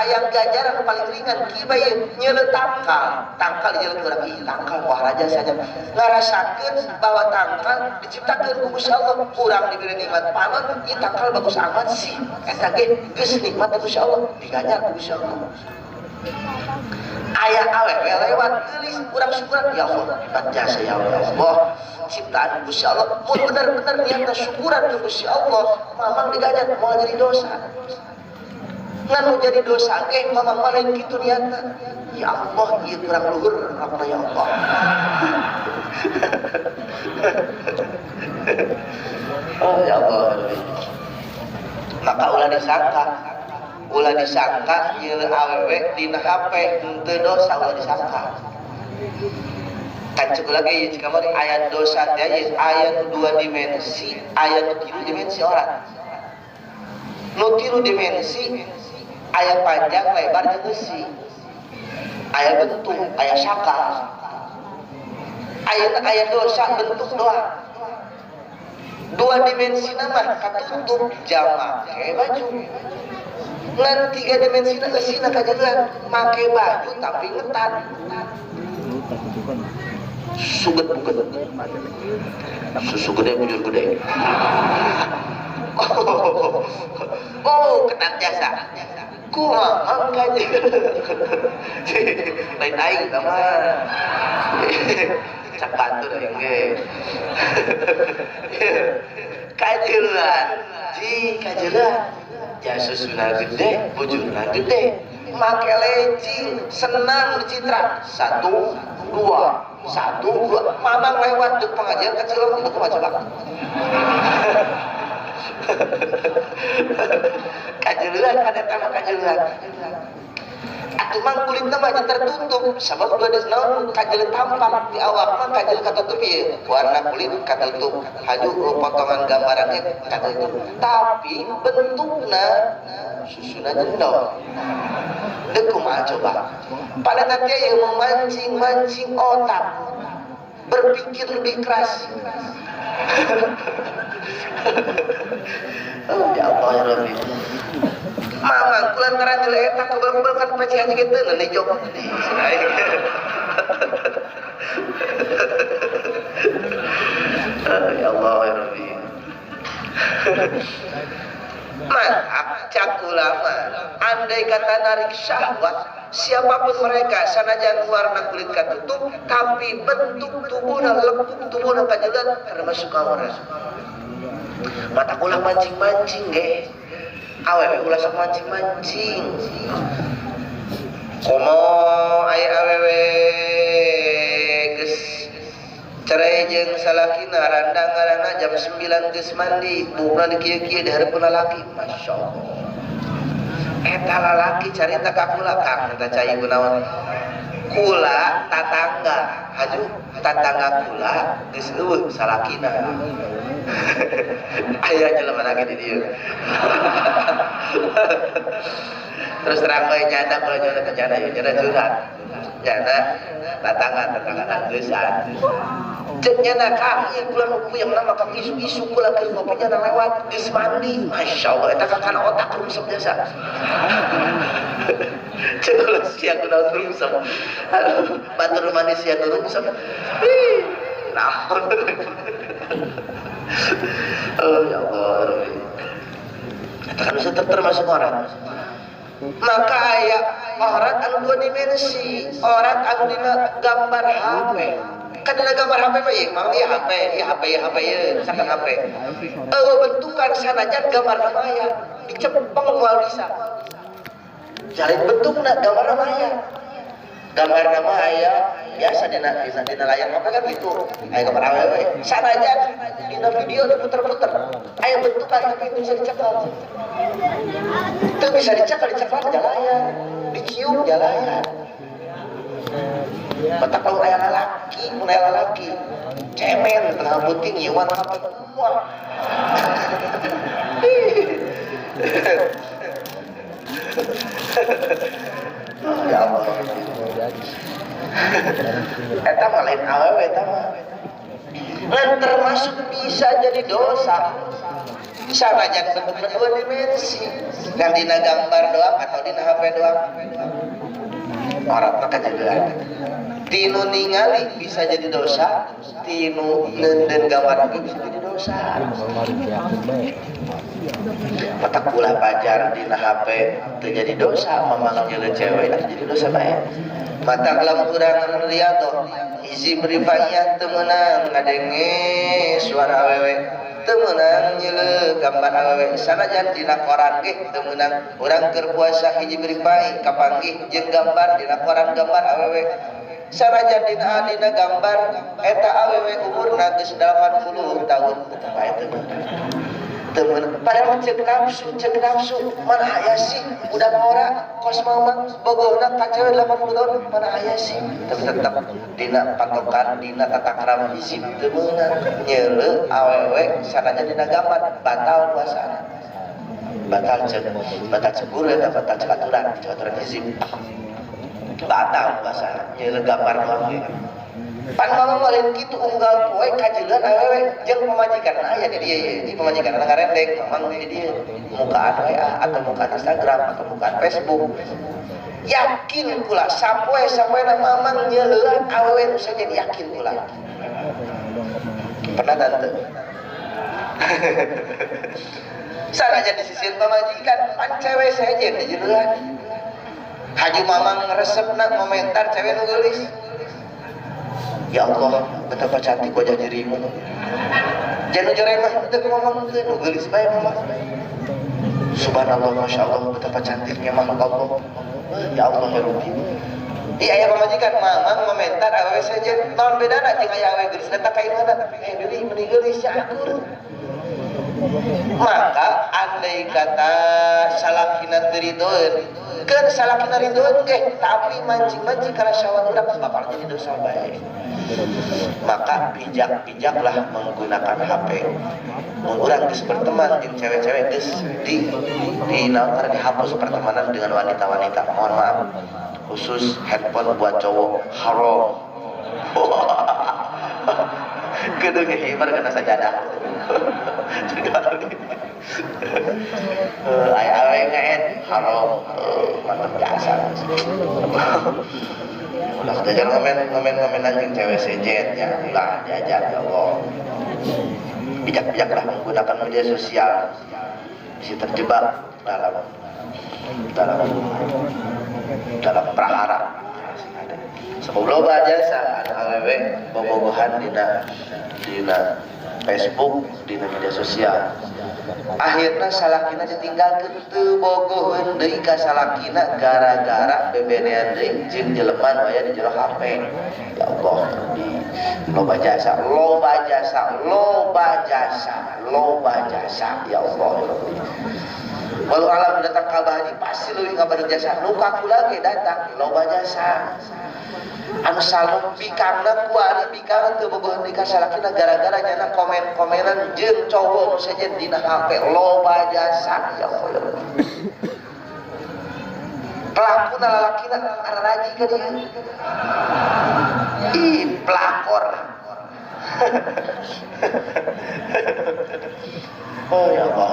Hayang ganjaran paling ringan kieu bae nyeuleuh tangkal. Tangkal nyeuleuh urang ih tangkal wah raja saja. Ngarasakeun bahwa tangkal diciptakeun ku Gusti Allah, urang diberi nikmat panon, ieu tangkal bagus amat sih. Eta ge geus nikmat ku Gusti Allah, diganjar ku Gusti Allah. Aya awewe lewat geulis urang syukuran ya Allah hebat jasa ya Allah ciptaan Gusti Allah. Mun bener-bener niatna syukuran ke Gusti Allah, mamang diganjar moal jadi dosa. Ngan jadi dosa ge mamang mah lain kitu niatna. Ya Allah ieu kurang luhur apa ya Allah. Oh ya Allah. Maka ulah disangka nyeuleuh awewe dina HP henteu dosa, ulah disangka. Kan cek lagi jika kamari aya dosa teh aya nu dua dimensi, aya nu tilu dimensi orang. Nu tilu dimensi aya panjang, lebar jeung eusi. Aya bentuk, aya sakal. Aya dosa bentuk doang. Dua dimensi mah katutup jama make baju. Ngan tiga dimensi na eusina kajagaan make baju tapi ngetat. Suget buket. Susu gede bujur gede. Oh, ketat jasa. Kumaha kaje. Lain aing tah mah. Cak batur aing ge. Kajeuleuan. Ji kajeuleuan. Ya susuna gede, bujurna gede. Make legging, senang dicitra. 1 2 1 2. Mamang lewat di pengajian kecil untuk coba. Kajeuleuan kan eta mah kajeuleuan. Atuh mang kulitna mah tertutup sabab dua deus naon kajeuleuh tampak di awak mah kajeuleuh katutup ieu warna kulit katutup haju potongan gambarannya katutup tapi bentukna susuna jendol. Deuk kumaha coba pada nanti yang memancing-mancing otak berpikir lebih keras. Oh ya Allah ya Rabbi. Mamang kulantaran jelek eta kebel-kebel kan PC aja gitu nenek jok. Ya Allah ya Rabbi. Mantap cak ulama. Andai kata narik syahwat, siapapun mereka sanajan warna kulit katutup tapi bentuk tubuhna lekuk tubuhna kajeuleuh termasuk aurat. Mata ulah mancing-mancing ge. Awewe ulah sok mancing-mancing. Komo aya awewe geus cerai jeung salakina randang ngaranna jam 9 geus mandi, buukna di kieu-kieu di hareupeun lalaki. Masyaallah. Eta lalaki carita ka kula, Kang, eta cai kunaon? Kula tatangga, haju tatangga kula geus eueuh salakina. Aya jelema lagi di dieu. Terus terang bae nyana kula nyana teh nyana ieu nyana curhat. Nyana tatangga geusan. Cek nyana Kang ieu kula nu puyeng nama ka isu-isu kula keur ngopi nyana lewat geus mandi. Masyaallah eta ka kana otak rungsep jasa. Cek kula sia kunaon rungsep. Batur manis sia nu rungsep. Naon. Oh ya Allah. Eta kan bisa termasuk orang. Maka aya orang anu dua dimensi, orang anu dina gambar HP. Kan dina gambar HP mah ieu, mang ieu HP, ieu HP, ieu HP ieu, misalkan HP. Eueuh bentukan sanajan gambar mah aya, dicepeng moal bisa. Jalin bentukna gambar mah aya. Gambar nama aya biasa dina layar HP kan gitu. Aya gambar awewe. Sanajan dina video diputer-puter. Aya bentukan tapi itu bisa dicekel. Itu bisa dicekel, dicekel jalaya, dicium jalaya. Batak kalau aya lalaki, mun aya lalaki, cemen tengah puting nyiuman apa semua. Ya Allah. Eta mah lain awewe eta mah. Ngan termasuk bisa jadi dosa. Sanajan bentukna dua dimensi ngan dina gambar doang atau dina HP doang auratna kajegean tinu ningali bisa jadi dosa tinu neundeun gambar oge bisa jadi dosa matak ulah pajar dina HP teu jadi dosa mamang nyeuleuh cewek atuh jadi dosa bae matak lamun urang riyadhah hizib rifaiyah teu meunang ngadenge suara awewe teu meunang nyeuleuh gambar awewe sanajan dina koran ge teu meunang urang keur puasa hizib rifai kapanggih jeung gambar dina koran gambar awewe sanajan dina dina gambar eta awewe umurna geus 80 tahun tetep bae teu meunang. Padahal cek nafsu mana aya sih budak ngora kos mamang bogohna ka cewek 80 tahun mana aya sih tapi tetep dina patokan dina tata krama hizib teu meunang nyeuleuh awewe sanajan dina gambar batal puasana batal cek batal cemburu eta batal cek aturan hizib batal puasana nyeuleuh gambar doang. Pan mama lain kitu unggal poe kajeuleuan awewe jeung pamajikan aya di dieu ye di pamajikan ngarendeng mamang di dieu mukaan WA atau mukaan Instagram atau mukaan Facebook yakin kula sapoe-sapoena mamang nyeuleuan awewe nu saja yakin kula pernah tante sanajan di sisieun pamajikan pan cewek sejen dijeuleuan haju mamang resepna komentar cewek nu geulis. Ya Allah, betapa cantik wajah dirimu. Jangan joremah, teu ngomong teu nu geulis bae mamang. Subhanallah, masya Allah, betapa cantiknya makhluk Allah. Ya Allah ya Rabbi. Iya aya pamajikan mamang komentar awewe sejen naon bedana jeung aya awewe geulis eta ka imahna. Eh deui meuni geulis akur. Maka andai kata salakina teu ridoeun, keun salakina ridoeun ge tapi mancing-mancing kana syahwat urang bakal jadi dosa bae. Maka bijak-bijaklah menggunakan HP. Mun urang geus berteman jeung cewek-cewek geus di naon dihapus pertemanan dengan wanita-wanita. Mohon maaf. Khusus handphone buat cowok haram. Kudu ngehibar kana sajadah. Aya awewe ngeed haram. Mantap jasa. Ulah jajan ngomen anjing cewek sejen ya ulah diajar ya Allah. Bijak-bijaklah menggunakan media sosial. Bisa terjebak dalam dalam dalam prahara. Sebab loba jasa awewe bobogohan dina dina Facebook, dina media sosial. Akhirna salakina ditinggalkeun teu bogoheun deui ka salakina gara-gara bebenean deui jeung jelema nu aya di jero HP. Ya Allah, di loba jasa, loba jasa, loba jasa, loba jasa ya Allah ya Rabbi. Walau alam datang ka Abah Haji pasti leuwih ngabareut jasa. Nu ka kula ge datang loba jasa. Anu salum bikangna kuari bikangna teu bogoheun deui ka salakina gara-gara nyana komen-komenan jeung cowok nu sejen dina HP loba jasa ya Allah ya Rabbi. Pelakuna lalakina araraji ka dieu. Ih, pelakor. Oh ya Allah.